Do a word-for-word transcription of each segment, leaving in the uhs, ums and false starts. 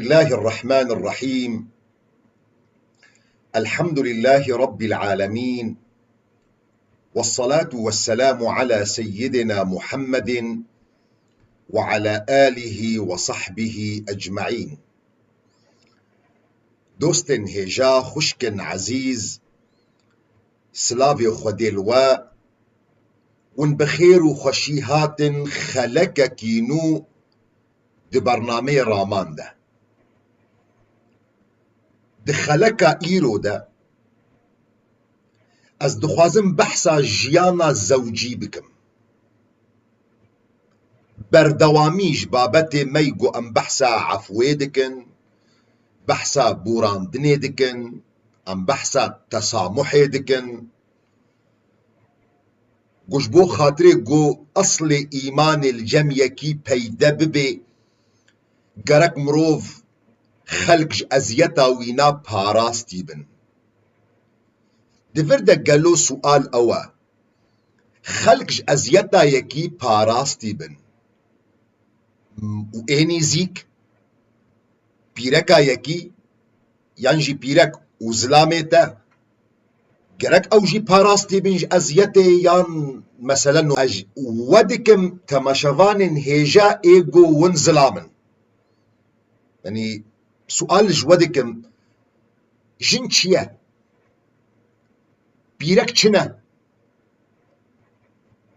الله الرحمن الرحيم. الحمد لله رب العالمين. والصلاة والسلام على سيدنا محمد وعلى آله وصحبه أجمعين. Dostên hêja, xwişkên ezîz, silavê Xwedê li we, hûn bi xêr û xweşî hatin xelekekî nû di bernameyê Raman de. Di xeleka îro de ez dixwazim behsa jiyana zewcî bikim. Berdewamî ji babetê me yî ku em behsa efwê dikin, behsa borandinê dikin, em behsa tesamuhê dikin. Ku ji bo xatirê ku eslê îmanê li cem yekî peyde bibe, gerek mirov xelk ji eziyeta wîna parastî bin. Di vir de gelo sual ew e, xelk ji eziyeta yekî parastî bin? Û ê nîzîk, pîreka yekî, yan jî pîrek û zilamê te, gerek ew jî parastî bin ji eziyetê, yan meselen ez ji we dikim, temaşevanên hêja ê ku hûn zilam in. Yanî sual ji we dikim, jin çi ye? Pîrek çi ne?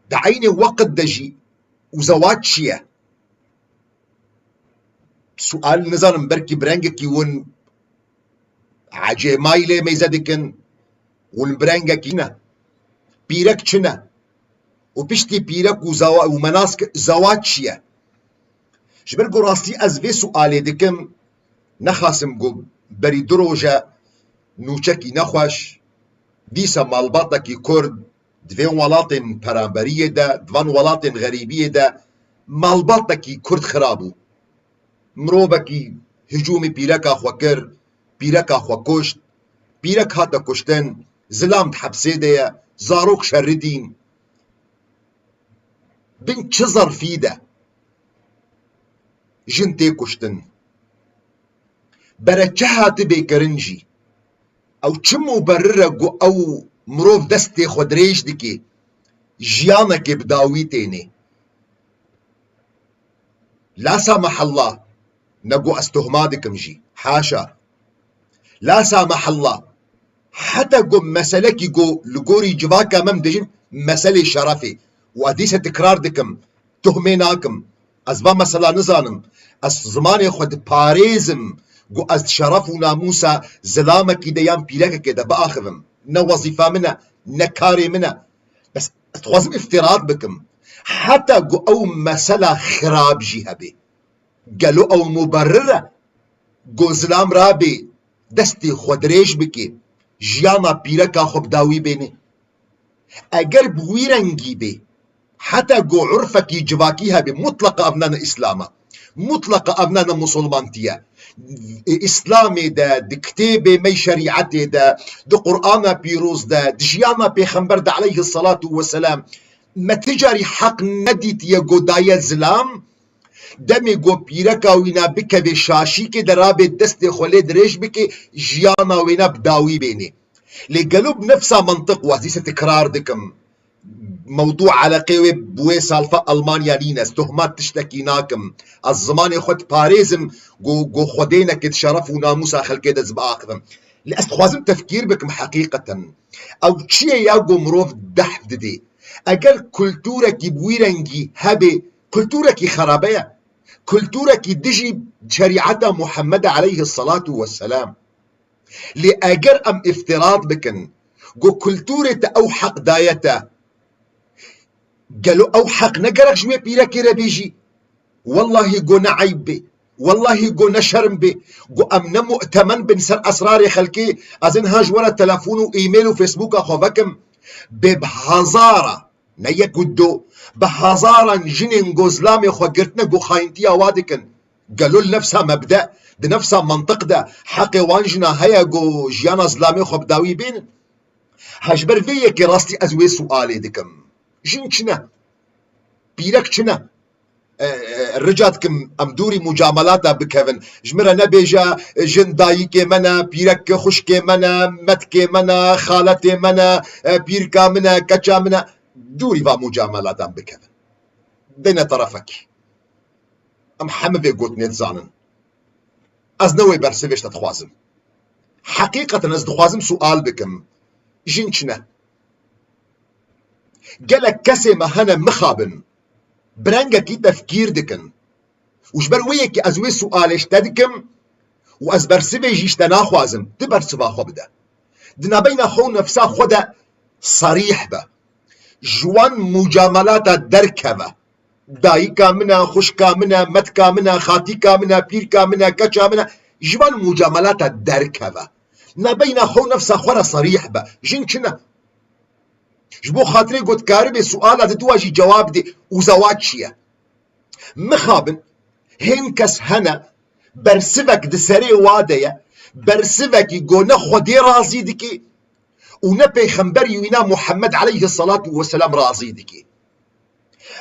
Di eynê weqt de jî û zewac çi ye? Sual nizanim, belkî bi rengekî hûn ecêmayî lê meyze dikin, hûn bi rengekî ne. Pîrek çi ne? Û piştî pîrek û zewa-, û menask zewac çi ye? Ji ber ku rastî ez vê sualê dikim, nexasim ku berî du roje nûçekî nexweş, dîsa malbatekî Kurd di vê welatên peramberiyê de, di van welatên xerîbiyê de malbatekî Kurd xira bû. Mirovekî hicûmî pîreka xwe kir, pîreka xwe kuşt, pîrek hate kuştin, zilam di hepsê de ye, zarok şeridîn. Bin çi zerfî de jin tê kuştin? Bere çi hatibê kirin jî? Ew çi muberir e ku ew mirov destê xwe dirêj dike, jiyanekê bi dawî tênê? La samehella, ne ku ez tuhma dikim jî. Haşa. La samehella. Heta ku meselekî ku li gorî civaka me em dibêjin meselê şerefê. Û ez dîse tikrar dikim, tuhmê nakim. Ez va mesela nizanim. Ez zimanê xwe diparêzim ku ez di şeref û namûsa zilamekî de yan pîrekekê de biaxivim. Ne wezîfa min e, ne karê min e. Bes ez dixwazim îftirat bikim. Heta ku ew mesela xirab jî hebe. Gelo ew muberir e? Ku zilam rabe destê xwe dirêj bike, jiyana pîreka xwe bi dawî bêne? Eger bi wî rengî be, heta ku urfekî civakî hebe, mutleqa ev ne ne Îslam e. Mutleqa ev ne ne musulmantî ye. Îslamê de, di kitêbê me yî şerîetê de, di Qur'ana pîroz de, di jiyana Pêxember de aleyhisselatu vesselam, me ti carî heq nedîtiye ku daye zilam, demê ku pîreka wîna bikeve şaşîkê de rabe destê xwe lê dirêj bike, jiyana wêna bi dawî bêne. Lê gelo bi nefsa mantiq, wazîse tikrar dikim, mewdû eleqê wê bi wê salfa Almanya nîne, ez tohmat tiştekî nakim. Ez zimanê xwe diparêzim, ku, ku xwedênekê di şeref û namûsa xelkê de ez biaxivim. Lê ez dixwazim tefkîr bikim heqîqeten. Ew çi ye ya ku mirov dehf didê? Eger kulturekî bi wî rengî hebe, kulturekî xerabe ye. Kulturekî dijî şerîeta Muhemmed aleyhisselatu vesselam. Lê eger em îftirat bikin ku kulturê te ew heq daye te, gelo ew heq ne gerek ji wê pîrekê re bêjî? Wellahî ku ne eyb bê. Wellahî ku ne şerm bê. Ku em ne mu'temen bin ser esrarê xelkê, ez ê niha ji we re telefon û e-mail û Facebooka xwe vekim. Bê bi hezara, ne yek û du, bi hezaran jinên ku zilamê xwe girtine ku xayintiya wa dikin. Gelo li nefsa mebde, di nefsa mantiq de heqê wan jina heye ku jiyana zilamê xwe bi dawî bênin? Ha ji ber vê yekê rastî ez wê sualê dikim. Jin çi ne? Pîrek çi ne? e, e, rica dikim em dûrî mucamelata bikevin. Ji min re nebêje, e, jin dayikê me ne, pîrek xwişkê me ne, metkê me ne, xaletê me ne, e, pîrka min e, keça min e. Dûrî va mucamelatan bikevin. Deyne terefekî. Em hemî vê gotinê dizanin. Ez ne wê bersivê ji te dixwazim. Heqîqeten ez dixwazim sual bikim. Jin çi ne? Gelek kesê me hene mixabin. Bi rengekî tefkîr dikin. Û ji ber wê yekê ez wê sualê ji te dikim û ez bersivê jî ji te naxwazim. Tu bersiva xwe bide. Di navbeyna xwe û nefsa xwe de serîh be. Ji wan mucamelata derkeve. Dayika min e, xwişka min e, metka min e, xatîka min e, pîrka min e, keça min e. Ji van mucamelata derkeve. Navbeyna xwe û nefsa xwe re serîh be. Jin çi ne? Ji bo xatirê ku dikaribê suala di dua jî cewab dê û zewac çi ye? Mixabin, hên kes hene, bersivek di serê wa de ye, bersivekî ku ne Xwedê razî dike û ne pêxemberî wîna Muhammed aleyhisselatu vesselam razî dike.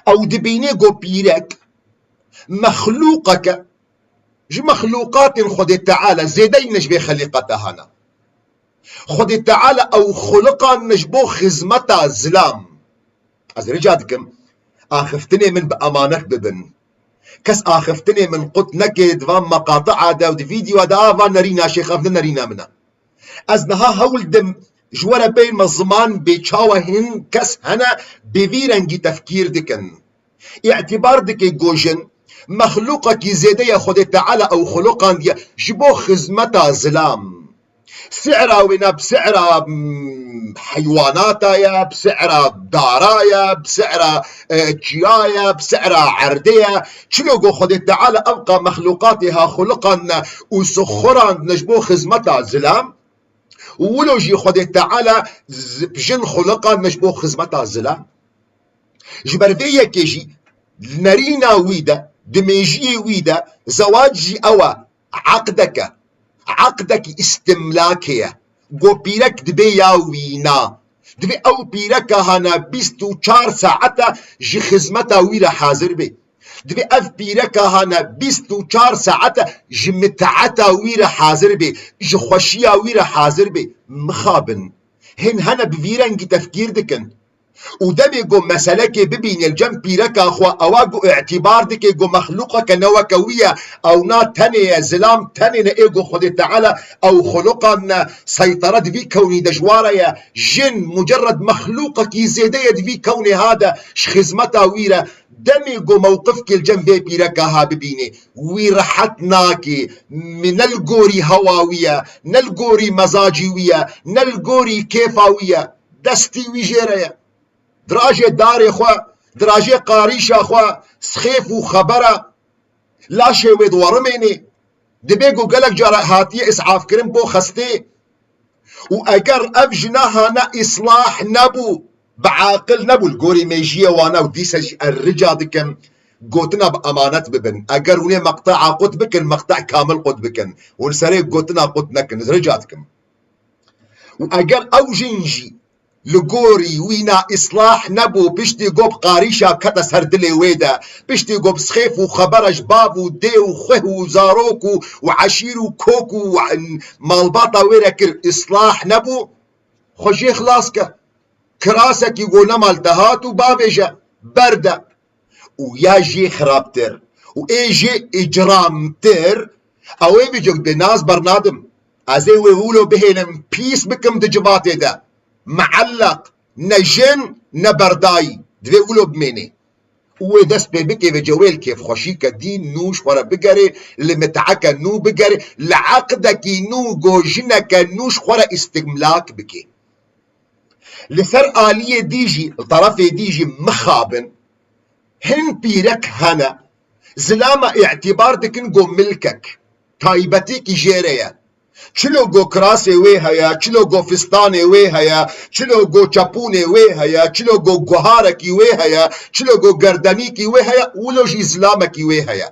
Ew dibîne ku pîrek, mexlûqeke ji mexlûqatên Xwedê Teala zêde yî ne ji vê xelîqeta hana. Xwedê Teala ew xuliqandine ji bo xizmeta zilam. Ez rica dikim, axiftinê min bi emanet bibin. Kes axiftinê min qut neke di van meqatia de û di vîdyoa de, a van nerîna şêx, ev ne nerîna min e. Ez niha hewl dim ji we re bêjime ziman bê çawa hin kes hene bi vî rengî tefkîr dikin. Îtibar dike ku jin mexlûqekî zêde ye Xwedê Teala ew xuliqandiye ji bo xizmeta zilam. Si'ra wê ne bi si'ra, mm, heywanata ye, bi si'ra dara ye, bi si'ra, e, çiya ye, bi si'ra erdê ye. Çilo ku Xwedê Teala evqa mexlûqatê ha xuliqandine û sixurandine ji bo xizmeta zilam. Û wilo jî Xwedê Teala z-, jin xuliqandine ji bo xizmeta zilam. Ji ber vê yekê jî nerîna wî de, di mêjiyê wî de, zewac jî ew e, eqdeke. Eqdekî îstimlakê ye. Ku pîrek dibê ya wîna. Dibê ew pîreka hana bîst û çar saete ji xizmeta wî re hazir bê. Dibê ev pîreka hana bîst û çar saete ji mitaeta wî re hazir bê, ji xweşiya wî re hazir bê. Mixabin. Hên hene bi vî rengî tefkîr dikin. Û demê ku meselekê bibîne li cem pîreka xwe, ewa ku îtibar dike ku mexlûqeke ne weke wî ye, ewna tenê ye, zilam tenê ne, ê ku Xwedê Teala ew xuluqandine, seytara di vî kewnî de ji wa re ye. Jin mucerred mexlûqekî zêde ye di vî kewnê ha de, ji xizmeta wî re. Demê ku mewqifkê li cem vê pîreka ha bibînê, wî rehet nake, mi-, ne li gorî hewa wî ye, ne li gorî mezacî wî ye, ne li gorî kêfa wî ye. Destî wî jê re ye. Dirajê darê xwe, dirajê qarîşa xwe, sixêf û xebera laşê wê diwerimênê. Dibê ku gelek cara hatiye îsafkirin bo xestê. Û eger ev jina hane îslah nebû, bi aqil nebû, li gorî mêjiyê wana û dîse jî ez rica dikim, gotina bi emanet bibin. Eger hûn ê meqtea qut bikin, meqte kamil qut bikin. Hûn serê gotina qut nekin, ez rica dikim. Û eger ew jin jî li gorî wîna îslah nebû, piştî ku bi qarîşa kete ser dilê wê de, piştî ku bi sixêf û xebera ji bav û dê û xweh û zarok û, û eşîr û kok û, û malbata wê re kir, îslah nebû, xwe jê xilas ke. Kirasekî ku nema li te hat û bavêje, berde. Û ya jê xirabtir û ê jê îcramtir, ew ê vî cok dibê, na ez bernadim. Ez ê wê wilo bihêlim, pîs bikim di civatê de. Meelleq, ne jin, ne berdayî. Divê wilo bimênê. Û wê dest pê bike vêce wê li kêfxweşîke dî nû ji xwe re bigerê, li miteeke nû bigerê, li eqdekî nû, gojineke nû ji xwe re îstimlak bike. Li ser aliyê dî jî, li terefê dî jî mixabin, hin pîrek hene, zilama îtibar dikin ku milkek, taybetîkî jê re ye. Çilo ku kirasê wê heye, çilo ku fistanê wê heye, çilo ku çepûnê wê heye, çilo ku guharekî wê heye, çilo ku gerdenîkî wê heye, wilo jî zilamekî wê heye.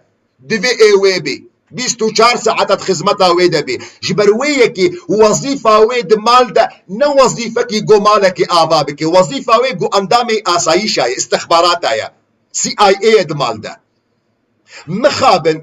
Divê ê wê bê. Bîst û çar saeta di xizmeta wê de bê. Ji ber wê yekê wezîfa wê di mal de ne wezîfekî ku malekê ava bike. Wezîfa wê ku endamê asayîşa ye, îstixbarata ye. C I A ye di mal de. Mixabin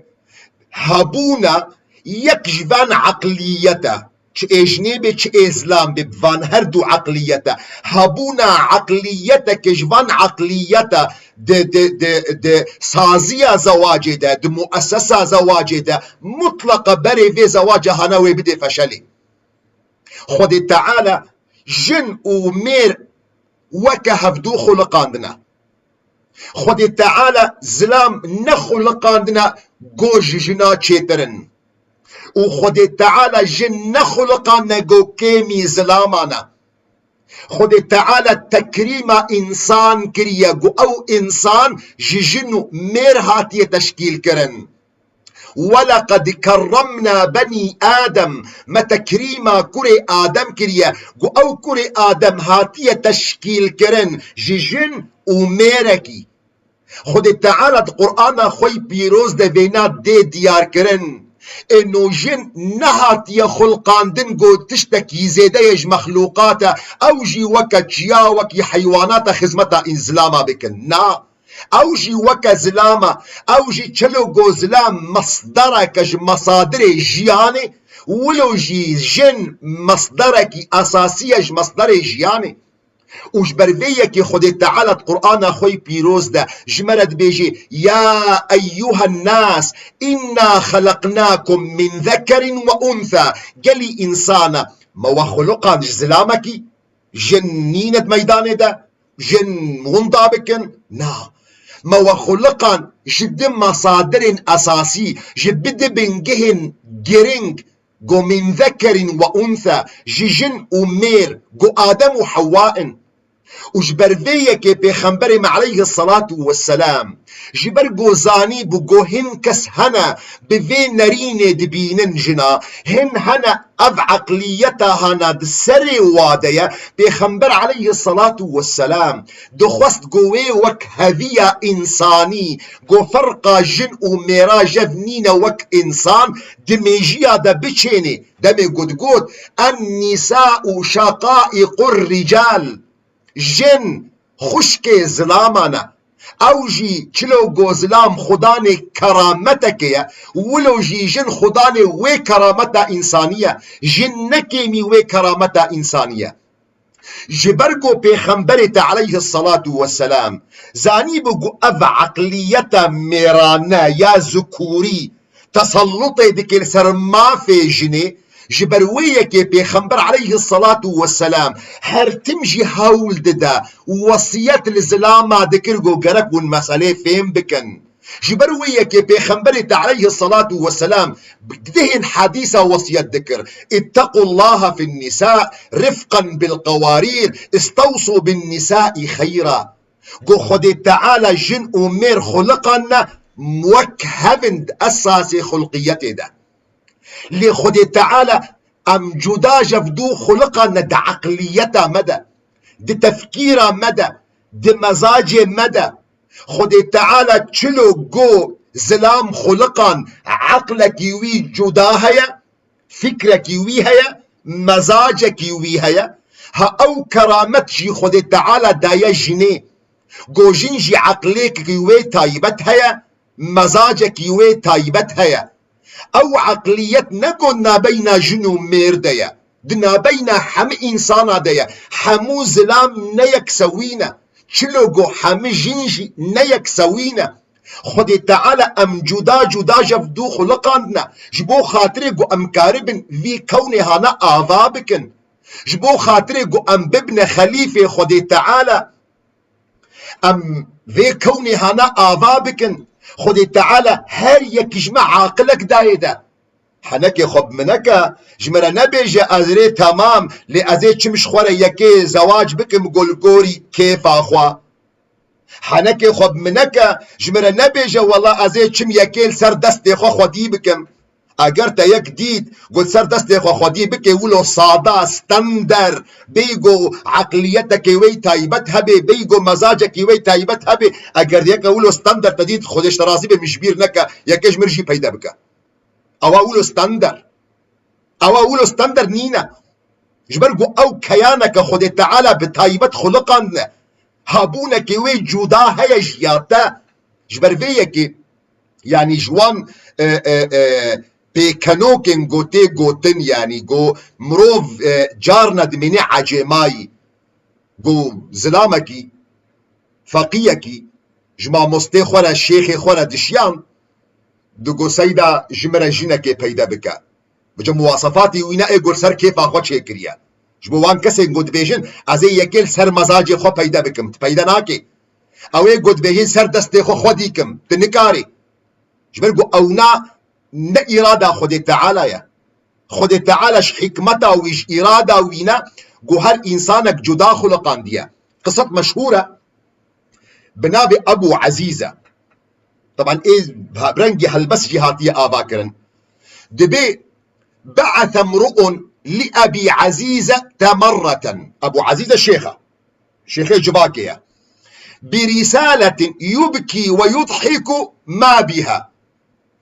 hebûna yek ji van eqliyete, çi ê jinê bê, çi ê zilam bê, bi van her du eqliyete, hebûna eqliyeteke ji van eqliyete di, di, di, di saziya zewacê de, di muessesa zewacê de, mutleqa berê vê zewaca hana wê bidê feşelê. Xwedê Teala jin û mêr weke hevdû xuliqandine. Xwedê Teala zilam nexuliqandine go ji jina çêtir in. Û Xwedê Teala jin nexuliqandine go kêmî zilaman e. Xwedê Teala tekrîma însan kiriye, go ew însan ji jin û mêr hatiye teşkîl kirin. "Welaqad kerremna benî Adem", me tekrîma kurê Adem kiriye, ku ew kurê Adem hatiye teşkîlkirin ji jin û mêrekî. Xwedê Teala di Qur'ana xwe yî pîroz de vêna dê diyarkirin. Êno jin nehatiye xulqandin ku tiştekî zêde ye ji mexlûqat e, ew jî weke çiya, wekî heywanat e, xizmeta înzilama bikin. Na. Ew jî weke zilam e, ew jî çilo go zilam mesdereke ji mesadirê jiyanê, wilo jî jin mesderekî esasî ye ji mesderê jiyanê. Û ji ber vê yekê Xwedê Teala di Qur'ana xwe yî pîroz de ji me re dibêje, "Ya eyyuhen nas, inna xeleqnakum min zekerin ve unsa." Gelî însana me we xuliqand ji zilamekî, jin nîne di meydanê de, jin winda bikin? Na. Me we xuliqan ji di mesadirên esasî, ji bi di bingehên giring, go min zekerin ve unsa, ji jin û mêr, go Adem û Hewwa in. Û ji ber vê yekê Pêxemberê me aleyhisselatu vesselam, ji ber go zanîbû go hin kes hene bi vê nerînê dibînin jina, hin hene ev eqliyeta hana di serê wa de ye, Pêxember aleyhisselatu vesselam dixwest go wê wek heviya însanî, go ferqa jin û mêra jev nîne wek însan, di mêjiya de biçênê, demê go digot, "En nisa'u şaqaiqur rical." Jin xwişkê zilaman e. Ew jî çilo go zilam xudanê kerameteke ye, wilo jî jin xudanê wê kerameta însanî ye. Jin ne kêmî wê kerameta însanî ye. Ji ber ku Pêxemberê te aleyhisselatu vesselam zanîbû ku ev eqliyeta mêrane ya zikûrî tesellutê dike li ser mafê jinê, ji ber wê yekê Pêxember aleyhisselatu vesselam her tim jî hewl dide, wesiyet li zilama dikir ku gerek hûn meselê fêm bikin. Ji ber wê yekê Pêxemberê te aleyhisselatu vesselam bi dihên hedîsa wesiyet dikir, "Ittaqullaha fin nisa, rifqan bil qawarir, istewsu bin nisai xeyra." Go Xwedê Teala jin û mêr xuliqanine wek hev in di esasê xulqiyetê de. Lê Xwedê Teala em cuda ji ev du xuliqanine di eqliyeta me de, di tefkîra me de, di mezacê me de. Xwedê Teala çilo go zilam xuliqan, eqlekî wî cuda heye, fikrekî wî heye, mezacekî wî heye. Ha ew keramet jî Xwedê Teala daye jinê. Go jin jî eqlêkekî wê taybet heye, mezacekî wê taybet heye. Ew eqliyet ne go nabeyna jin û mêr de ye. Di nabeyna hemî însana de ye. Hemû zilam ne yeksewî ne. Çilo go hemî jin jî ne yeksewî ne. Xwedê Teala em cuda cuda ji ev du xuliqandine, ji bo xatirê ku em karibin vî kewnê hana ava bikin. Ji bo xatirê ku em bibine xelîfê Xwedê Teala, em vê kewnê hana ava bikin. Xwedê Teala her yekî ji me aqilek dayê de. Henekê xwe bi min neke, ji min re nebêje ez rê temam, lê ez ê çim ji xwe re yekê zewac bikim, go li gorî kêfa xwe. Henekê xwe bi min neke, ji min re nebêje wela ez ê çim yekê li ser destê xwe xwedî bikim. Eger te yek dît, got ser destê xwe xwedî bike, wilo sada, stender, bêygo eqliyetekê wê taybet hebe, bêygo mezacekî wê taybet hebe, eger yeke wilo stender te dît, Xwedê ji te razî be, min ji bîr neke, yekê ji min jî peyde bike. Ewa wilo stender. Ewa wilo stender nîne. Ji ber ku ew keyaneke Xwedê Teala bi taybet xuliqandine. Habûnekê wê cuda heye ji ya te. Ji ber vê yekê Yanî ji wan, e, e, e, pêkenokên ku tê gotin, yanî ku mirov, e, carna dimîne ecêmayî, ku zilamekî, feqiyekî, ji mamostê xwe re, şêxê xwe re dişiyand, digot, Seyda, ji min re jinekê peyde bike. Bice muwasefatê wî ne ê got ser kêfa xwe çêkiriye. Ji bo wan kesên ku dibêjin, ez ê yekê li ser mezacê xwe peyde bikim, tu peyde nakê. Ew ê ku dibêjin ser destê xwe xwedî kim, tu nikarî. Ji ber ku ewna ne îrada Xwedê Teala ye. Xwedê Teala ji hikmeta wî, ji îrada wî ne ku her însanek cuda xuliqandiye. Qisek meşhûr e. Bi navê Ebû Ezîz e. Teban ê bi rengî helbest jî hatiye ava kirin. Dibê بعث امرؤ لأبي عزيزة مرة. Ebû Ezîze şêx e. Şêxê civakê ye. برسالة يبكي ويضحك ما بها.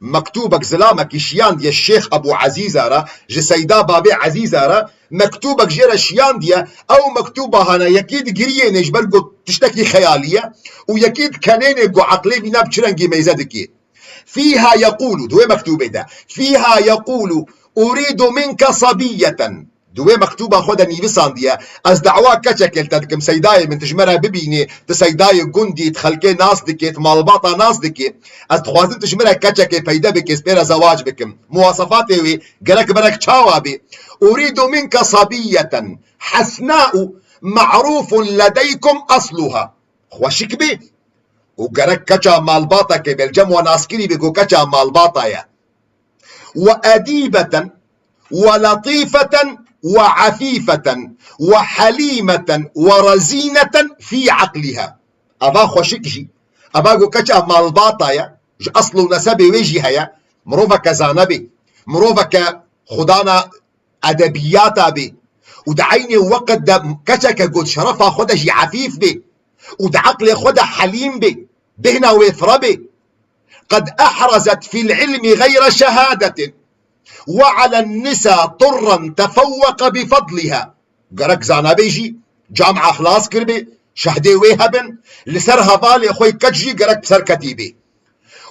Mektûbek zilamekî şiyandiye Şêx Ebû Ezîza re, ji Seyda Babê Ezîza re, mektûbek jê re şiyandiye, ew mektûba hene yekî digiriyêne ji ber ku tiştekî xeyalî ye û yekî dikenêne ku eqlê vîna bi çi rengî meyze dikê. فيها يقول, di wê mektûbê de, فيها يقول: أريد منك صبية. Di wê mektûba xwe de nivîsandiye, Ez dawa keçekê li te dikim, Seydayê min, tu ji me re bibînî, tu Seydayê gundî, tu xelkê nas dikê, tu malbata nas dikê. Ez dixwazim tu ji min re keçekê peyde bikê, ez pê re zewac bikim. Muwasefatê wê gerek berek çawa bê? أريد منك صبية حسناء معروف لديكم أصلها. Xweşik bê û gerek keça malbateke bê, li cem we naskirî bê ku keça malbata ye. وأديبة ولطيفة وعفيفة وحليمة ورزينة في عقلها. Eva xweşik jî, eva ku keça malbata ye, ji esl û nesebê wê jî heye, miroveke zane bê, miroveke xwedana edebiyata bê û di eynê weqt de keçeke ku di şerefa xwe de jî efîf bê û di eqlê xwe de helîm bê, bêhna wê fire bê. قد أحرزت في العلم غير شهادة وعلى النساء طرا تفوق بفضلها. Gerek zanabê jî camia xilas kiribê, şehdê wê hebin, li ser hevalê xwe keç jî gerek bi ser ketî bê.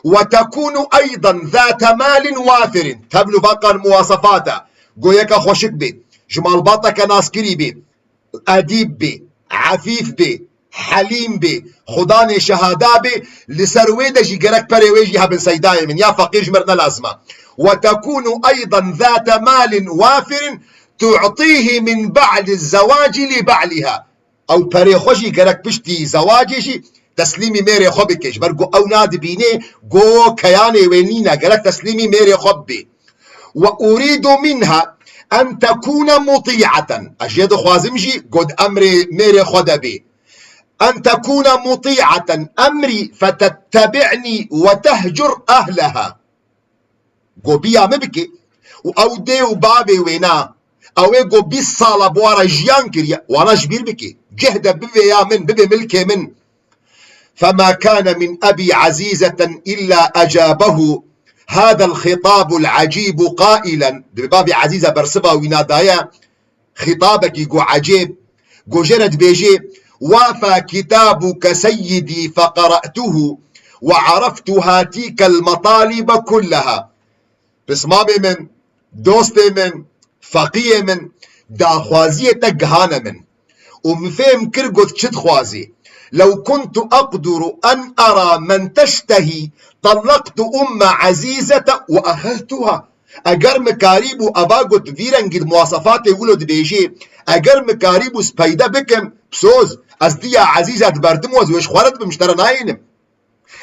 وتكون أيضا ذات مال وافر. Tevlû vakan muwasefata, goyeke xweşik bê, ji malbateke naskirî bê, edîb bê, efîf bê, helîm bê, xudanê şehada bê, li ser wê de jî gerek perê wê jî hebin seydayê min, ya feqîr ji mir ne lazim e. وتكون أيضا ذات مال وافر تعطيه من بعد الزواج لبعلها. Ew perê xwe jî gerek piştî zewacê jî teslîmî mêrê xwe bike, ji ber ku ew nadibînê go keyanê wê nîne, gerek teslîmî mêrê xwe bibê. وأريد منها أن تكون مطيعة. Ez jê dixwazim jî ku di emrê mêrê xwe de bê. أن تكون مطيعة أمري فتتبعني وتهجر أهلها. Ku biya min bike û ew dê û bavê wê na, ew ê ku bîst sala bi wan re jiyan kiriye, wana ji bîr bike. Cih de bivê ya min, bibê milkê min. فما كان من أبي عزيزة إلا أجابه هذا الخطاب العجيب قائلا. Dibê bavê Ezîze bersiva wîna daye, xîtabekî ku ecêb, ku jê re dibêjê: وافى كتابك سيدي فقرأته وعرفت هاتيك المطالب كلها. Pismamê min, dostê min, feqiyê min, daxwaziyê te gihane min. Û min fêm kir got çi dixwazî. لو كنت أقدر أن أرى من تشتهي طلقت أم عزيزة وأخذتها. Eger min karîbû, eva got vî rengî di muwasefatê wilo dibêjê, eger min karîbû ez peyde bikim, soz, ez diya Ezîze diberdim û ez wê ji xwe re dibim, ji te re nayênim.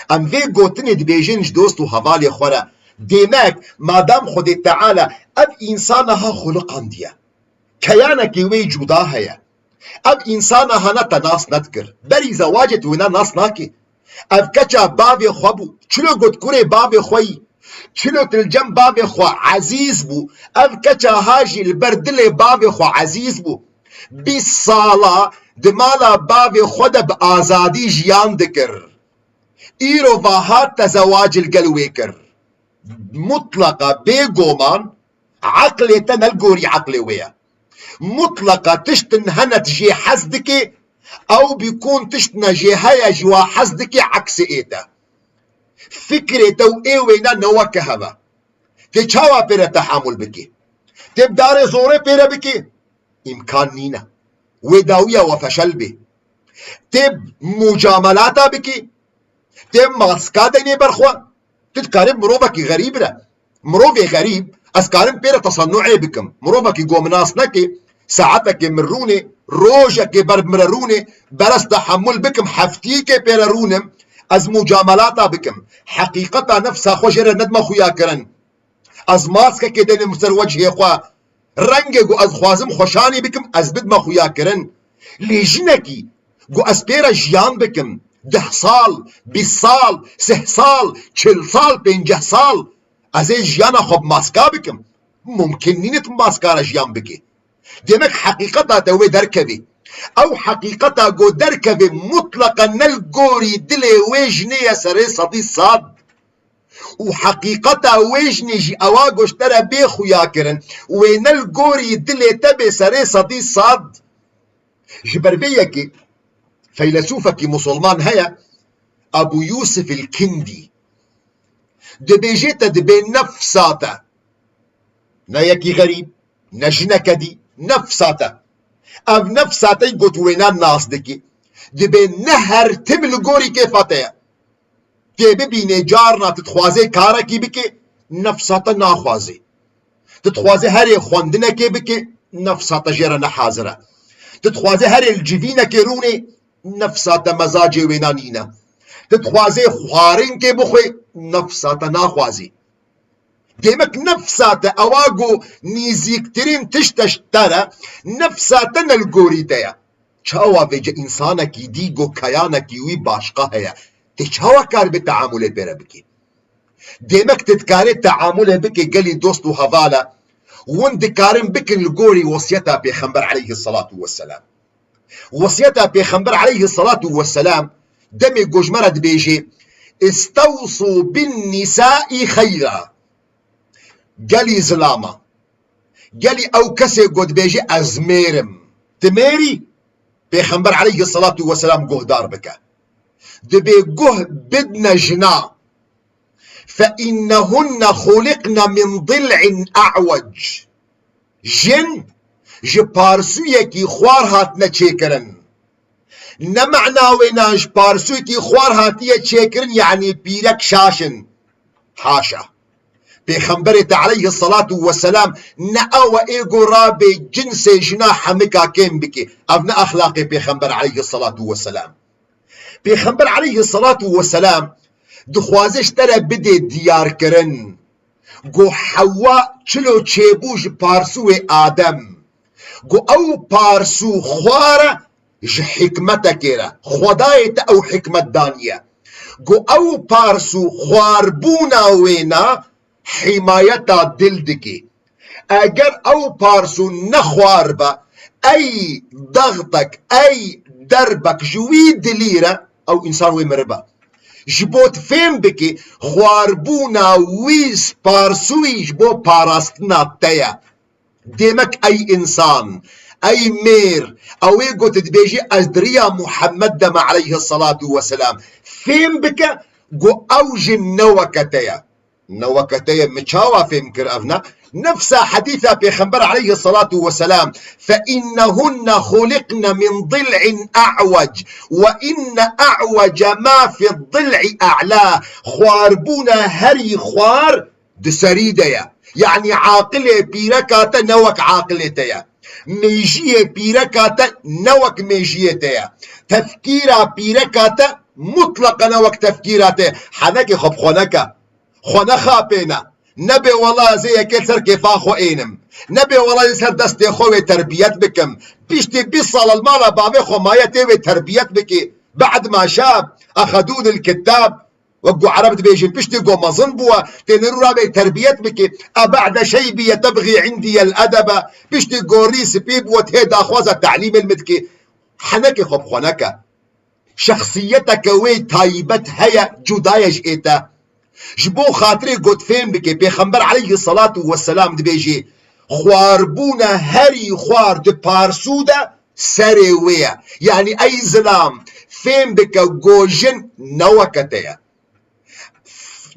Em vê gotinê dibêjin ji dost û hevalê xwe re. Demek, madam Xwedê Teala ev însana ha xuliqandiye, keyanekî wê cuda heye. Ev însana hana te nas nedikir. Berî zewacê tu wêna nas nakî. Ev keça bavê xwe bû. Çilo got kurê bavê xwe yî. Çilo tu li cem bavê xwe ezîz bû. Ev keça ha jî li ber dilê bavê xwe ezîz bû. Bîst sala di mala bavê xwe de bi azadî jiyan dikir. Îro va hat te zewac li gel wê kir. Mutleqa bêgoman eqlê te ne li gorî eqlê wê ye. Mutleqa tiştin hene tu jê hez dikê, ew bîkûn tiştine jê heye ji wa hez dikê eksê ê te. Fikrê te û ê wêna ne weke hev e. Tê çawa pê re tehamul bikî? Tê bi darê zorê pê re bikî? Îmkan nîne. Wê dawiya we feşel bê. Tê mucamelata bikî? Tê maska denê ber xwe? Tu dikarî mirovekî xerîb re, mirovê xerîb, ez karim pê re tesennuê bikim. Mirovekî go min nas neke, saetekê min rûnê, rojekê ber min re rûnê, ber ez tehemul bikim, heftiyekê pê re rûnim, ez mucamelata bikim. Heqîqeta nefsa xwe jê re nedime xuya kirin. Ez maskekê denim ser wecihê xwe. Rengê ku ez xwazim xweşanî bikim, ez bidime xuya kirin. Lê jinekî ku ez pê re jiyan bikim, deh sal, bîst sal, sih sal, çil sal, pênceh sal, ez ê jiyana xwe bi maska bikim? Mumkin nîne tu bi maska re jiyan bikî. Demek heqîqeta te wê derkevê. Ew heqîqeta ku derkevê mutleqe ne li gorî dilê wê jinê ye serê sedî sed. Û heqîqeta wê jinê jî ewa ku ji te re bê xuya kirin, wê ne li gorî dilê te bê serê sedî sed. Ji ber vê yekê feylesûfekî musulman heye, Ebû Yûsif il Kindî, dibêje te dibê nefsa te, ne yekî xerîb, ne jineke dî, nefsa te. Ev nefsa te got wêna nas dikî, dibê ne her tim li gorî kêfa te ye. Tê bibînê carna tu dixwazê karekî bikê, nefsa te naxwazê. Tu dixwazê herê xwendinekê bikê, nefsa te jê re ne hazir e. Tu dixwazê herê li civînekê rûnê, nefsa te mezacê wêna nîne. Tu dixwazê xwarinkê bixwê, nefsa te naxwazê. Demek nefsa te ewa ku nîzîktirîn tişt e ji te re, nefsa te ne li gorî te ye. Çawa vêce însanekî dî ku keyanekî wî başqa heye, tê çawa karibê teamulê pê re bikî? Demek tu dikarê teamulê bikî gelî dost û heval e, hûn dikarin bikin li gorî wesiyeta Pêxember aleyhisselatu vesselam. Wesiyeta Pêxember aleyhisselatu vesselam demê ku ji me re dibêje, "Istewsû bin nisâi xeyra." Gelî zilama, gelî ew kesê ku dibêje, "Ez mêr im." Tu mêr î? Pêxember aleyhisselatu vesselam guhdar bike. Dibê guh bidne jina. "Fe innehunne xuliqne min dil'in a'wec." Jin ji parsûyekî xwar hatine çêkirin. Ne mena wêna ji parsûyekî xwar hatiye çêkirin, yanî pîrek şaş in. Haşa. Pêxemberê te aleyhisselatu vesselam ne ew e ê ku rabê cinsê jina henika kêm bike. Ev ne exlaqê Pêxember aleyhisselatu vesselam. Pêxember aleyhisselatu vesselam dixwaze ji te re bidê diyarkirin ku Hewwa çilo çêbû ji parsûyê Adem. Ku ew parsû xwar e ji hikmetekê re. Xwedayê te ew hikmet daniye. Ku ew parsû xwarbûna wêna hîmayeta dil dike. Eger ew parsû nexwar be, ey dextek, ey derbek ji wî dilî re, ew însan wê miribe. Ji bo tu fêm bikî, xwarbûna wî parsûyî ji bo parastina te ye. Demek ey însan, ey mêr, ew ê ku tu dibêjî, "Ez di riya Muhammed de me," aleyhisselatu vesselam, fêm bike ku ew jin ne weke te ye. Ne weke te ye, min çawa fêm kir ev ne? Nefsa hedîsa Pêxember aleyhisselatu vesselam, "Fe innehunne xuliqne min dil'in a'wec, ve inne a'wece ma fi dil'i a'la." Xwarbûna herî xwar di serî de ye. Yanî aqilê pîreka te ne wek aqilê te ye. Mêjiyê pîreka te ne wek mêjiyê te ye. Tefkîra pîreka te mutleqa ne wek tefkîra te ye. Henekê xwe bi xwe neke. Xwe nexapêne. Nebê wela ez ê yekê li ser kêfa xwe ênim. Nebê wela ez ê ser destê xwe wê terbiyet bikim. Piştî bîst sal li mala bavê xwe maye tê wê terbiyet bikî. Ba'd ma şab, exedûnil kittab. Wek ku Ereb dibêjin, piştî ku mezin bûwe, têne rû rabê terbiyet bikî. A ba'de şeybiye tebğî indiyel edebe. Piştî gorî spî bûwe, tê daxwaza telîmê li min dikî. Henekê xwe bi xwe neke. Şexsiyeteke wê taybet heye, cuda ye ji ê te. Ji bo xatirê ku tu fêm bikê, Pêxember aleyhisselatu vesselam dibêjê, "Xwarbûna herî xwar di parsû de serê wê ye." Yanî ey zilam, fêm bike ku jin ne weke te ye.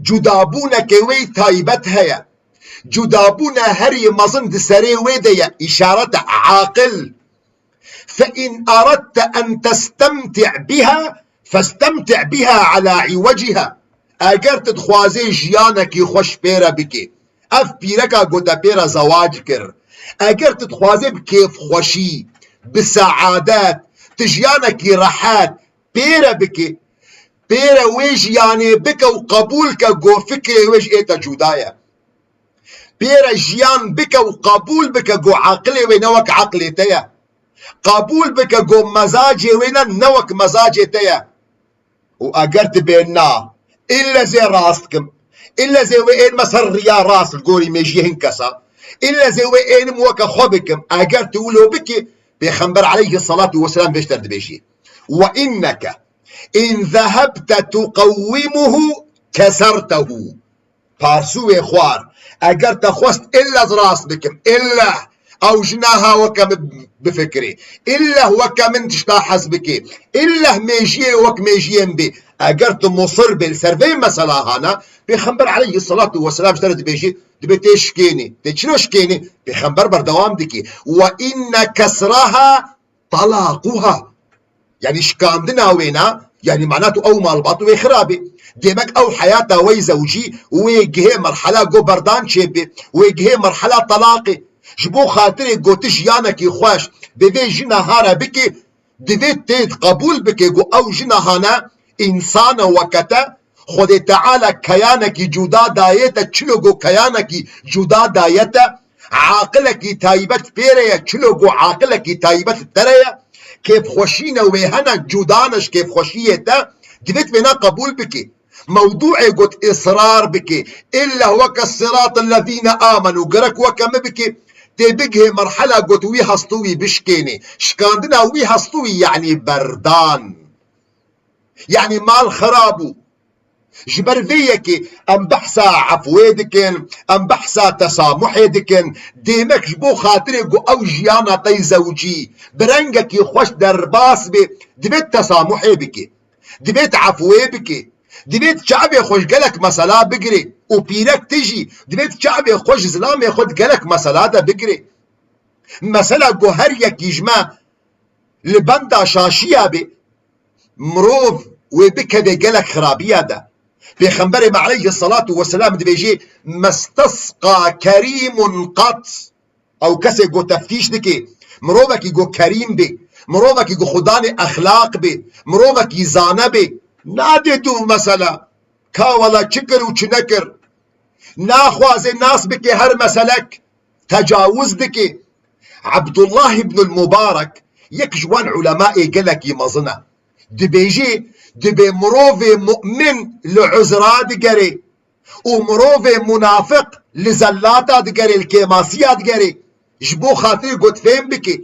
Cudabûneke wê taybet heye. Cudabûna herî mezin di serê wê de ye. Îşarete aqil. فإن أردت أن تستمتع بها فاستمتع بها على عوجها. Eger tu dixwazê jiyanekî xweş pê re bikî, ev pîreka ku te pê re zewac kir, eger tu dixwazê bi kêfxweşî, bi seadet, tu jiyanekî rehet pê re bikî, pê re wê jiyanê bike û qebûl ke ku fikrê wê ji ê te cuda ye. Pê re jiyan bike û qebûl bike ku aqilê wê ne wek aqilê te ye. Qebûl bike ku mezacê wê ne, ne wek mezacê te ye. Û eger tu bê na, ille zê rast kim, ille zê wê ênime ser riya rast li gorî mêjiyê hin kesa, ille zê wê ênim weke xwe bikim, eger tu wilo bikî, Pêxember aleyhisselatu vesselam vê ji te re dibêjî: "Ve inneke in zehebte tuqewwimuhu kesertehu." Parsû wê xwar. Eger te xwest ille ez rast bikim, ille ew ji naha weke min bifikirê, ille weke min tişta hez bikê, ille mêjiyê wek mêjiyê min bê. Eger tu musir bê li ser vê mesela hana, Pêxember aleyhisselatu vesselam ji te re dibêjî, dibê tê şikênî. Tê çilo şikênî? Pêxember berdewam dikî: "Ve inne kesraha talaquha." Yanî şikandina wê ne, yanî mana tu ew malbat wê xirabê. Demek ew heyata wey zewcî wê gihê merhala go berdan çêbê, wê gihê merhala talaqê. Ji bo xatirê go tu jiyanekî xweş bi vê jina hara bikî, divê tê qebûl bikê go ew jina hane însane weke te, Xwedê Teala keyanekî cuda daye te, çilo go keyanekî cuda daye te, aqilekî taybet pê re ye, çilo go aqilekî taybet te re ye, kêfxweşîne wê hene, cuda ne ji kêfxweşiyê te, divêt vêna qebûl bikî. Mewdûê got israr bikî. Îlla weke sirat ellezîne amenu, gerek weke min bikî. Tê bigihê merhela got wî hestû wî bişkênê. Şikandina wî hestû wî, yanî berdan. Yanî mal xira bû. Ji ber vê yekê em behsa efwê dikin, em behsa tesamuhê dikin. Dêmek ji bo xatirê ku ew jiyana te yî zewcî bi rengekî xweş derbas bê, divê tesamuhê bikê. Divê efwê bikê. Divê çavê xwe ji gelek mesela bigirê û pîrek tijî divê çavê xwe ji zilamê xwe di gelek mesela de bigirê. Mesela ku her yekî ji me li benda şaşiya bê, mirov wê bikeve gelek xirabiya de. Pêxemberê me aleyhisselatu vesselam dibêjê: "Mestasqa kerîmun qat." Ew kesê ku teftîş dike, mirovekî ku kerîm bê, mirovekî ku xudanê exlaq bê, mirovekî zane bê, nadê dûv mesela. Ka wela çi kir û çi nekir. Naxwaze nas bike her meselek. Tecawuz dike. Abdullah ibnul Mubarek, yek ji wan ulemaê gelekî mezin e. Dibêjê, dibê mirovê mu'min li uzra digere û mirovê munafiq li zellata digere, li kêmasiya digere. Ji bo xatirê got fêm bike.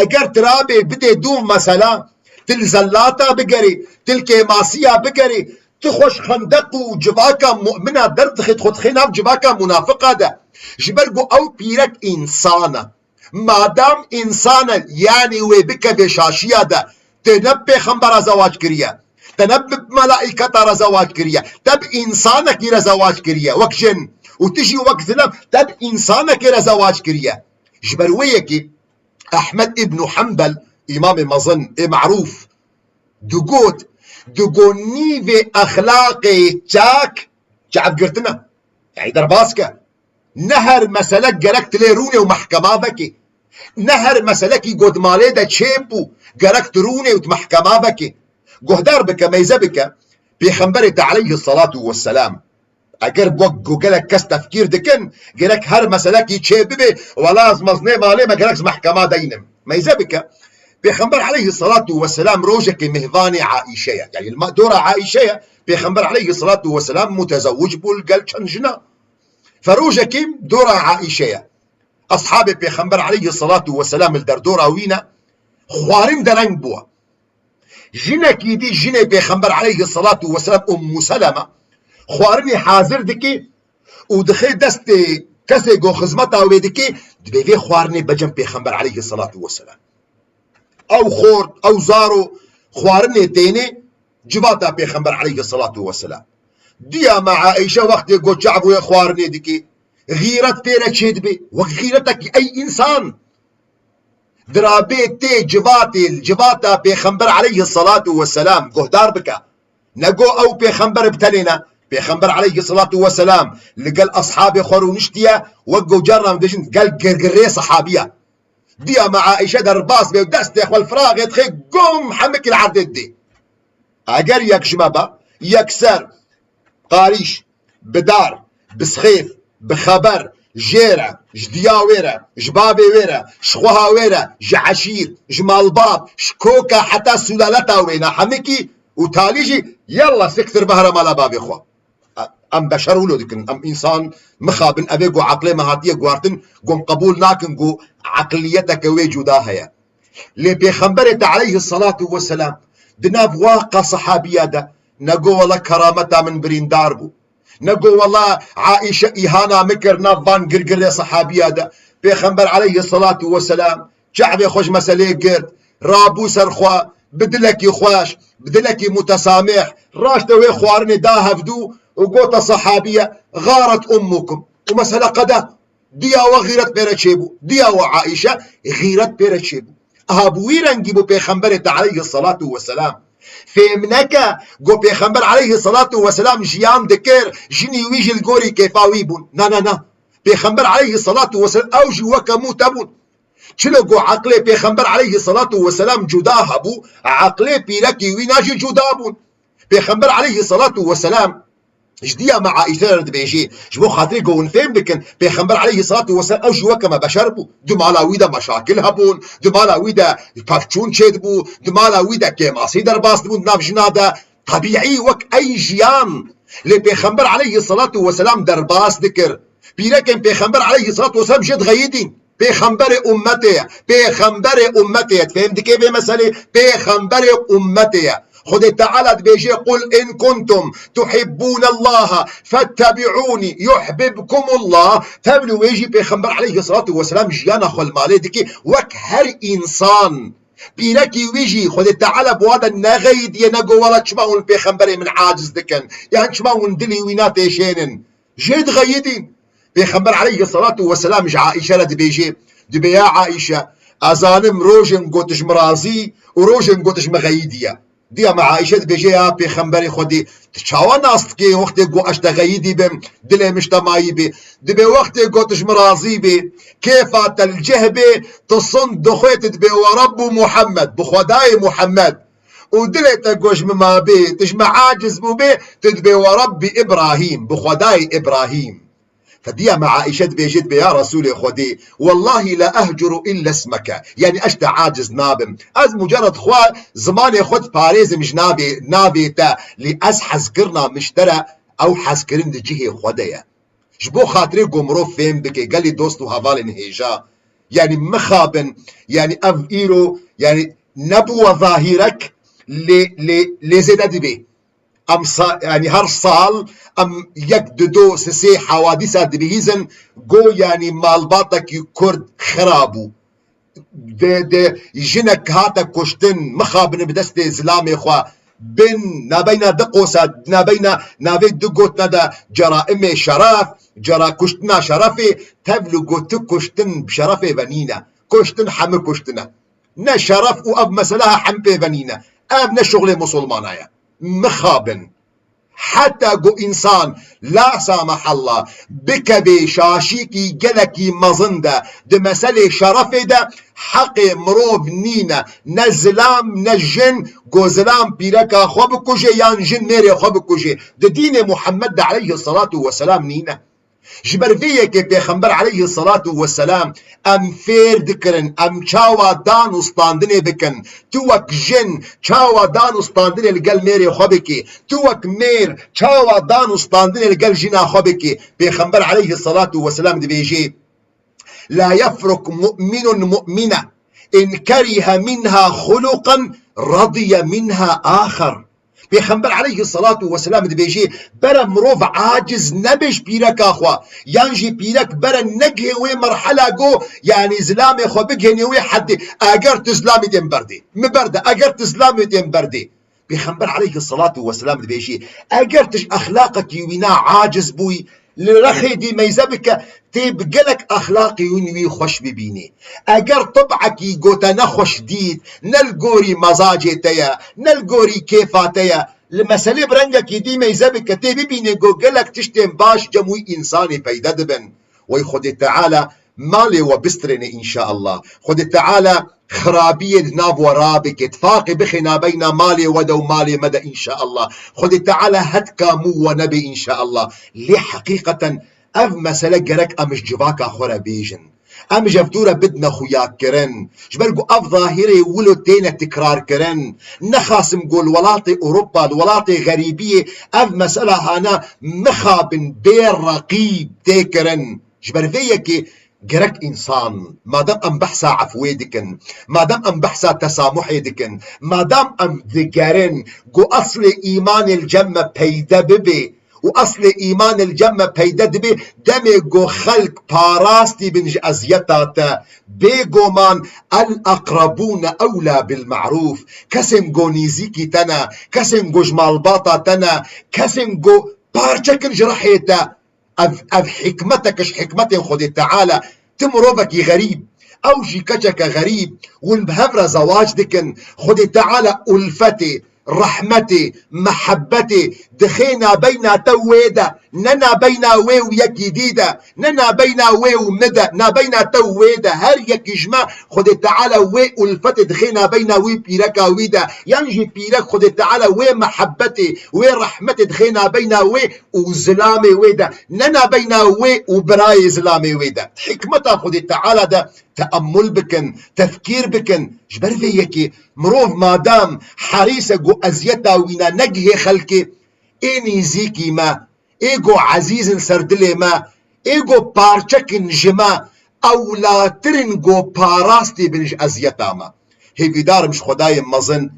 Eger tirabê bidê dûv mesela, tu li zellata bigere, tu li kêmasiya bigere, tu xweş xendeq û civaka mu'mina derdixê, xwe dixê nav civaka munafiqa de. Ji ber ku ew pîrek însan e. Madam însan e, yanî wê bikeve şaşiya de, te ne bi pêxembera zewac kiriye, te ne bi melaîketa re zewac kiriye, te bi însanekî re zewac kiriye, wek jin, û tu jî wek zilem, te bi însanekê re zewac kiriye. Ji ber wê yekê Ehmed îbnû Hembel, îmamê mezin ê merûf, digot, digot nîvê exlaqê çak, çavgirtin e. Yanî derbas ke. Ne her meselek gerek tu lê rûnê û mehkema vekê. Ne her meselekî ku di malê de çêbû gerek tu rûnê û tu mehkema vekê. Guhdar bike, meyze bike. Pêxemberê te aleyhisselatu vesselam, eger wek ku gelek kes tefkîr dikin, gerek her meselekî çê bibe, wela ez mezinê malê me, gerek ez mehkema deynim. Meyze bike. Pêxember aleyhisselatu vesselam rojekê mêvanê Aîşe ye. Yanî li ma-, dora Aîşe ye. Pêxember aleyhisselatu vesselam mutezewwic bû li gel çend jina. Fe rojekê dora Aîşe ye. Eshabê Pêxember aleyhisselatu vesselam li derdora wî ne, xwarin dereng bû. Jinekî dî jinê Pêxember aleyhisselatu vesselam Ummu Seleme xwarinê hazir dike û dixe destê kesê ku xizmeta wê dike, dibê vê xwarinê bicem Pêxember aleyhisselatu vesselam. Ew xort, ew zaro xwarinê têne civata Pêxember aleyhisselatu vesselam. Diya me Aîşe wextê ku çav wê xwarinê dikê, xîret pê re çêdibe. Wek xîretekî ey însan. Dirabê tê civatê, civata Pêxember aleyhissalatu vesselam guhdar bike. Nego ew Pêxember bi tenê ne. Pêxember aleyhissalatu vesselam li gel ashabê xwe rûniştiye, wek ku carna em dibêjin gel girgirê sehabiya. Diya me Aîşe derbas bê û destê xwe li firaxê dixê, gom hemikî li erdê didê. Eger yek ji me be, yekser, qarîş, bi dar, bi sixêf, bi xeber, jê re, ji diya wê re, ji bavê wê re, ji xweha wê re, ji eşîr, ji malbat, ji koka heta sûlaleta wê ne hemikî û talî jî, yalla siktir behre mala bavê xwe. Em beşer wilo dikin, em însan mixabin, evê ku eqlê me hatiye guhartin, ku em qebûl nakin ku eqliyeteke wê cuda heye. Lê Pêxemberê te aleyhissalatu vesselam di nav waqa sehabiya de nego wela kerameta min birîndar bû. Nego wela Aîşe îhana min kir nav van girgirê sehabiya de. Pêxember aleyhissalatu vesselam çavê xwe ji meselê girt, rabû ser xwe, bi dilekî xweş, bi dilekî mutesamih, raşte wê xwarinê da hevdû û gote sehabiye, "Xaret ummukum." Û mesele qede. Diya we xîret pê re çêbû. Diya we Aîşe xîret pê re çêbû. Aha bi wî rengî bû Pêxemberê te aleyhissalatu vesselam. Fêm neke, go Pêxember aleyhissalatu vesselam jiyan dikir, jinî wî jî li gorî kêfa wî bûn. Na, na, na. Pêxember aleyhissalatu vesselam ew jî weke mû te bûn. Çilo ku eqlê Pêxember aleyhissalatu vesselam cuda hebû, eqlê pîrekî wîna jî cuda bûn. Pêxember aleyhissalatu vesselam ji diya me Aîşe re dibêjê, ji bo xatirê ku hûn fêm bikin, Pêxember aleyhissalatu vesselam ew jî weke me beşer bû. Di mala wî de meşakil hebûn, di mala wî de pevçûn çêdibû, di mala wî de kêmasî derbas dibûn di nav jina de. Tebîî wek ey jiyan. Lê Pêxember aleyhissalatu vesselam derbas dikir. Pîrekên Pêxember aleyhissalatu vesselam jê dixeyidîn. Pêxemberê ummetê ye. Pêxemberê ummetê ye. Fêm dikê vê meselê? Pêxemberê ummetê ye. Xwedê Teala dibêje, "Qul in kuntum tuhibbûnellaha fettebi'ûnî yuhbibkumullah." Tevlî wê jî Pêxember aleyhissalatu vesselam jiyana xwe li malê dike wek her însan. Pîrekî wî jî Xwedê Teala bi wan de nexeyidiye, nego wela çima hûn li Pêxemberê min aciz dikin? Yan çima hûn dilî wîna têşênin? Jê dixeyidîn. Pêxember aleyhissalatu vesselam ji Aîşe re dibêje, dibê, "Ya Aîşe, ez zanim rojên ku tu ji min razî û rojên ku tu ji min xeyidiye." Diya me Aîşe dibêje, "Ya Pêxemberê Xwedê, tu çawa nas dikê wextê ku ez ji te xeyidî bim, dilê min ji te mayî bê?" Dibê, "Wextê ku tu ji min razî bê, kêfa te li cih bê, tu sind dixwê, tu dibê, 'We Rebbû Muhammed, bi Xwedayê Muhammed.' Û dilê te ku ji min mabê, tu ji min aciz bûbê, tu dibê, 'We Rebbî Îbrahîm, bi Xwedayê Îbrahîm.'" Fediya me Aîşe dibêje, dibê, "Ya Resûlê Xwedê, wellahî la ehcuru illa ismeke." Yanî ez ji te aciz nabim. Ez mucerred xwe, zimanê xwe diparêzim ji navê, navê te. Lê ez hezkirina min ji te re, ew hezkirin di cihê xwe de ye. Ji bo xatirê ku mirov fêm bike, gelî dost û hevalên hêja, yanî mixabin, yanî ev îro, yanî nebûwe zahîrek, lê, lê, lê zêde dibe. Em sa-, yanî her sal em yek, du, do, sê, sê hewadîsa dibihîzin, go yanî malbatekî Kurd xira bû. Di, di jinek hate kuştin, mixabin bi destê zilamê xwe, bin nabeyna di qosa, nabeyna navê du gotina de ceraimê şeref, cera kuştina şerefê, tevlû gotu kuştin bi şerefê ve nîne. Kuştin hemi kuştine. Ne şeref û ev mesele ha hem pê ve nîne. Ev ne şuxlê musulmana ye. Mixabin. Heta ku însan, la samahallah, bikevê şaşîkî gelekî mezin de, di meselê şerefê de heqê mirov nîne, ne zilam, ne jin, ku zilam pîreka xwe bikuje yan jin mêrê xwe bikuje. Di dînê Muhammed de aleyhissalatu vesselam nîne. Ji ber vê yekê Pêxember aleyhissalatu vesselam em fêr dikirin, em çawa dan û standinê bikin. Tu wek jin çawa dan û standinê li gel mêrê xwe bikî. Tu wek mêr çawa dan û standinê li gel jina xwe bikî. Pêxember aleyhissalatu vesselam dibêjê, "La yefruk mu'minun mu'mine in kerihe minha xuluqan radiye minha axer." Pêxember aleyhissalatu vesselam dibêjê, bere mirov aciz nebe ji pîreka xwe, yan jî pîrek bere negihê wê merhela go, yanî zilamê xwe bigihênê wê heddê. Eger tu zilamê têm berdê, mi berde, eger tu zilamê têm berdê, Pêxember aleyhisselatu vesselam dibêjî, eger tu ji exlaqekî wîna aciz bûyî, li rexê dî meyze bike, tê bi gelek exlaqî wîn wî xweş bibînî. Eger tib'ekî go te nexweş dît, ne li gorî mezacê te ye, ne li gorî kêfa te ye, li meselê bi rengekî dî meyze bike, tê bibînê go gelek tiştên baş cem wî însanê peyde dibin. Wey Xwedê Teala malê we bistrêne înşaallah. Xwedê Teala xirabiyê li nav we rabike, tifaqê bixê nabeyna malê we de û malê me de înşaallah. Xwedê Teala hetka mû we nebe înşaallah. Lê heqîqeten ev mesele gerek em ji civaka xwe re bêjin. Em ji ev dû re bidine xuyakirin. Ji ber ku ev zahîrê wilo têne tikrarkirin. Nexasim ku li welatê Ewropa, li welatê xerîbiyê ev mesela hana mixabin bê reqîb tê kirin. Ji ber vê yekê gerek însan, madem em behsa efwê dikin, madem em behsa tesamuhê dikin, madem em digerin ku eslê îmanê li cem me peyde bibe û eslê îmanê li cem me peyde dibe, demê ku xelk parastî bin ji eziyeta te, bêgoman el-eqrebûne ewla bil-me'rûf, kesên ku nîzîkî te ne, kesên ku ji malbata te ne, kesên ku parçekin ji rihê te, Ev, ev hikmetek ji hikmetên Xwedê Teala, ti mirovekî xerîb, ew jî keçeke xerîb, hûn bi hev re zewac dikin. Xwedê Teala ulfetê, rehmetê, mehebbetê dixê nabeyna te û wê de, ne nabeyna wê û yekî dî de, ne nabeyna wê û min de, nabeyna te û wê de. Her yekî ji me Xwedê Teala wê ulfetê dixê nabeyna wî pîreka wî de, yan jî pîrek Xwedê Teala wê mehebbetê, wê rehmetê dixê nabeyna wê û zilamê wê de, ne nabeyna wê û birayê zilamê wê de. Hikmeta Xwedê Teala de teemmul bikin, tefkîr bikin. Ji ber vê yekê mirov madam herîs e ku eziyeta wî ne negihê xelkê, ê nîzîkî me, ê ku ezîz in ser dilê me, ê ku parçek in ji me, ewlatir in ku parastî bin ji eziyeta me. Hêvîdar im ji Xwedayê mezin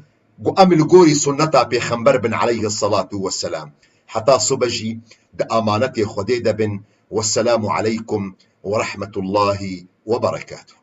ku em li gorî sunneta Pêxember bin aleyhisselatu vesselam. Heta sibe jî di amanetê Xwedê de bin. Wesselamu aleykum ve rahmetullahi ve berekatuh.